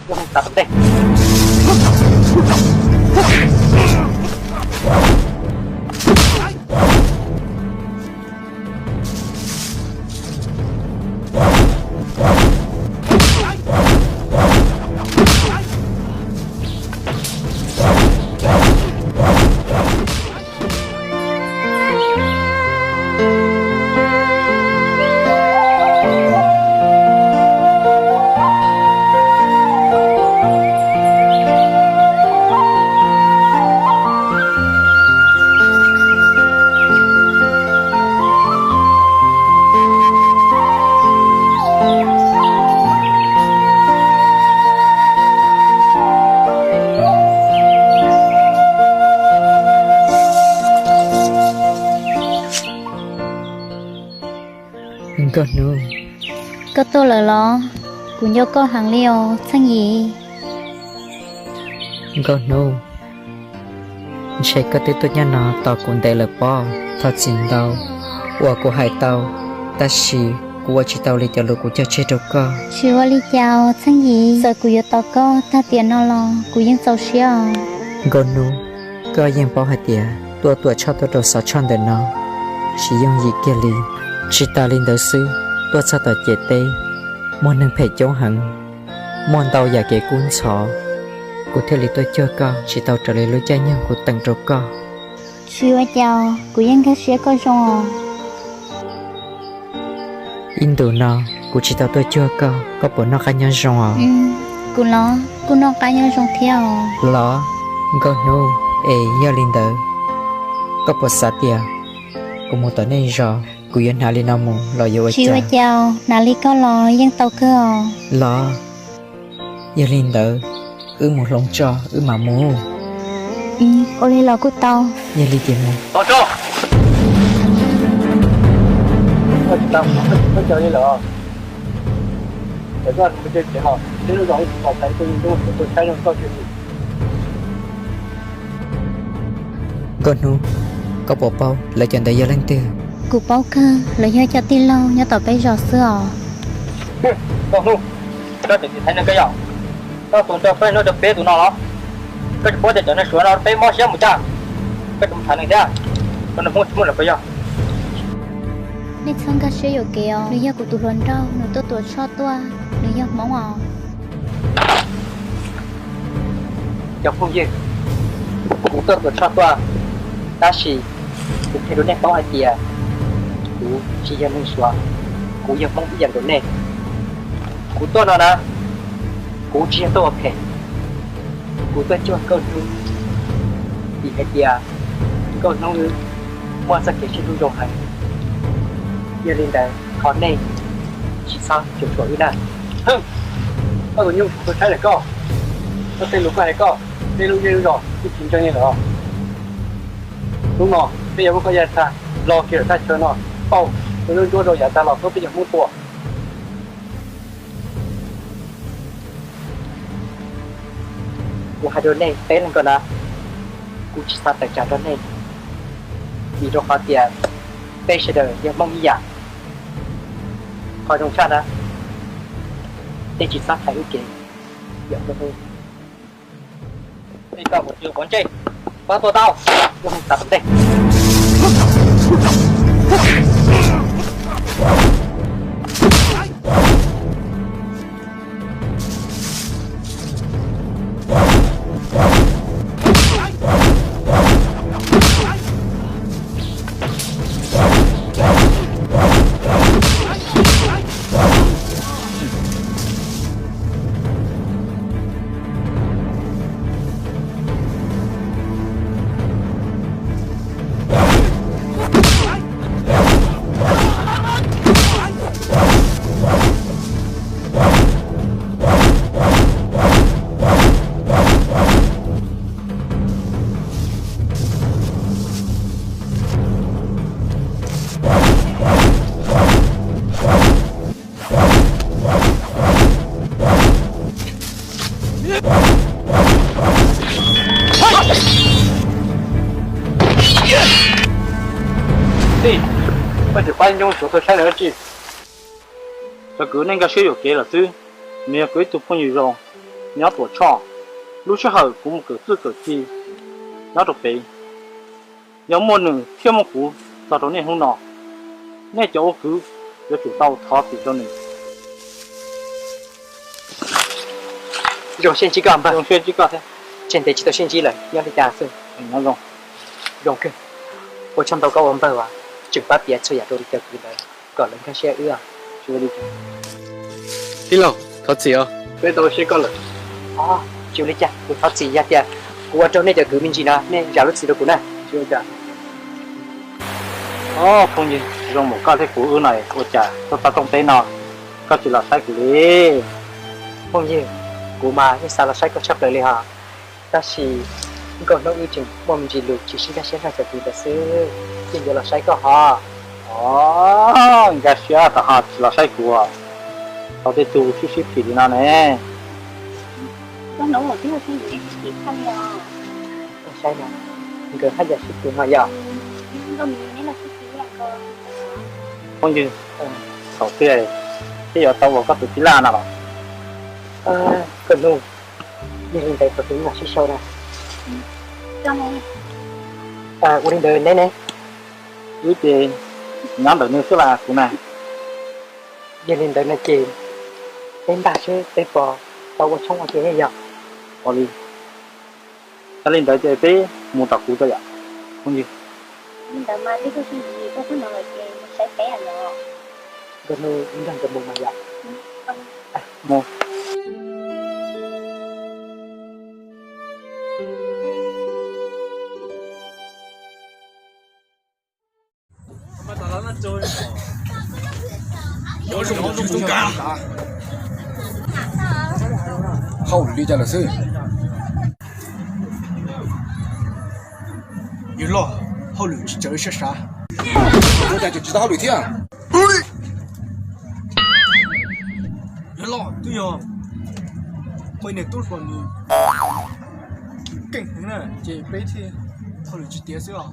Yog mus tas tom ntej. Nkauj Hnub, koj tuaj lawm los? Kuv nco koj heev li os Txheej Yim. Nkauj Hnub, ntshe koj twb tuaj nyob no tos kuv ntev lawm pob. Thov txim ntau uas kuv hais tau, tab sis kuv ua tsis tau li cov lus kuv cog tseg rau koj. Tsis ua li cas os Txheej Yim, txawm kuv yuav tos koj tag tiam no los kuv yeej txaus siab os. Nkauj Hnub, koj yeej paub hais tias tuaj Tuam Tshoj tuaj rau Xov Tshoj ntawm no tsis yooj yim kiag li. Tsis tas li ntawd xwb, tuaj txog tom ciam teb muaj neeg phem coob heev, muaj ntau yam kev kub ntxhov, kuv thiaj li tuaj cuag koj tsis tau raws li lub caij nyoog kuv teem rau koj. Tsis ua cas, kuv yeej nkag siab koj zoo os. Ib ntus no kuv tsis tau tuaj cuag koj, koj puas noj qab nyob zoo os? Kuv los kuj noj qab nyob zoo thiab os. Los, Nkauj Hnub, es yog li ntawd koj puas xav tias kuv mus tom nej zos kuv yuav hnav li no mus los yuav ua cas? Tsis ua cas, hnav li koj los yeej tau kawg os. Los, yog li ntawd wb mus hloov tso wb mam mus. Ua li los kuj tau. Yog li ces mus. Nkauj Hnub, koj puas paub lawv cov ntawd yog leej twg? Kuv paub kawg, lawv yog cov tij laug nyob tom peb zos xwb os. Nkauj Hnub, koj tseem tiv thaiv neeg koj yog? Koj tus nrog koj nyob rau peb tus no los? Koj tsis paub tias cov neeg Suav no peb mob siab mus cas? Koj tseem thaiv neeg thiab, koj neeg Hmoob tsis muaj lawm puas yog? Nej txhob nkag siab yuam kev os, nws yog kuv tus hluas nraug, nws tuaj Tuam Tshoj tuaj, nws yog Hmoob os. Cov phooj ywg, kuv tuaj Tuam Tshoj tuaj, tab sis kuv qhia rau nej paub hais tias kuv tsis yog neeg Suav, kuv yog Hmoob ib yam nkaus nej. Kuv tuaj no na, kuv tsis yog tuaj ua phem, kuv tuaj cuag Nkauj Hnub, vim hais tias Nkauj Hnub wb muaj txoj kev sib hlub zoo heev. Yog li ntawd thov nej tsis txhob cuam tshuam wb na. Koj tus nyuj tus tshaib lawm koj, koj tej lus koj hais koj, tej lub zej lub zos twb tsis ntseeg li lawm. Hnub no peb yuav muab koj yav tag los kiag lawm thaj chaw no, pauj tus nruab rau yav tag los koj peb cov Hmoob tua. Kuv hais rau nej peb leeg ko na, kuv tsis xav tawm tsam rau nej, vim rau qhov tias peb sawv daws yog Hmoob ib yam. Qhov zoo tshaj na, nej tsis txhob thaiv wb kev. Yog tus hu, nej koj mus twg quav ntsej, pab tuaj tau. Yog mus tas tom ntej. Tij, koj tsis pab nyuj Suav tuag tshaib lawm dab tsi? Xyov kuv nej nkag siab yuam kev lawm xwb. Nws yog kuv ib tug phooj ywg zoo, nyob Tuam Tshoj. Lub sij hawm kuv mus kawm txuj kawm ci nyob rau pem, yog muaj nws thiab muaj kuv txog rau niaj hnub no, nej cov ua kwv yuav tsum tau thov txim rau nws. Zoo siab ntsib koj npawg. Zoo siab ntsib koj thiab. Tseg ntev tsis tau sib ntsib lawm, nyob li cas xwb? Nyob zoo. Zoo kawg. Ua tsaug ntau koj ua npawg uas tseem pab piav txhua yam rau li cov kwv ntawd kom lawv nkag siab wb. Tij laug, thov txim os. Peb tau siab koj lawm. Tsis ua li cas, kuv thov txim yog tias kuv ua rau nej cov kwv me ntsis no nej zam lub txim rau kuv na. Tsis ua cas. Phooj ywg, zoo npaum koj thiab kuv wb no ua cas tuaj txog rooj teb no koj tsis los saib kuv li? Phooj ywg, kuv mas yeej xav los saib koj tshaj plaws li hos, tab sis nkauj hnub wb tseem muaj me ntsis lus tsis sib nkag siab nrog cov kwv ntawd xwb, yeej yuav los saib koj hos. Os, nkag siab tau ho tsis los saib kuv, tau tej tug sib sib phim li no ne. Saib no, nkawd haj yam sib phim no yom. Phooj ywg, thaum twg thiaj yuav tau ua koj tus tij laug no los? Koj nug, yog li ntawd thaum twg mam sib sau na. Ua li ntawd neb ne? Wb ces nyob ntawm nws xwb las kuv na. Yog li ntawd no ces peb npaj seb peb puas tau ua tshoob ua tiag ne yog? Ua li, yog li ntawd ces peb mus tom kuv tso yom phooj ywg. Li ntawd mas twb tuaj sib ntsib tuaj txog no lawm ces mus saib peb los. Nkawd nug ib nrog nkawd mus mas yom. Mus. Hauj lwm li cas lawm xwb? Yawg loj, hauj lwm tsis txawv siab sav. Ua cas tseem tsis tau hauj lwm thiab? Yawg loj, twb yog muaj ib niag tub hluas nws keej heev na ces peb thiaj hauj lwm tsis tiav xwb os.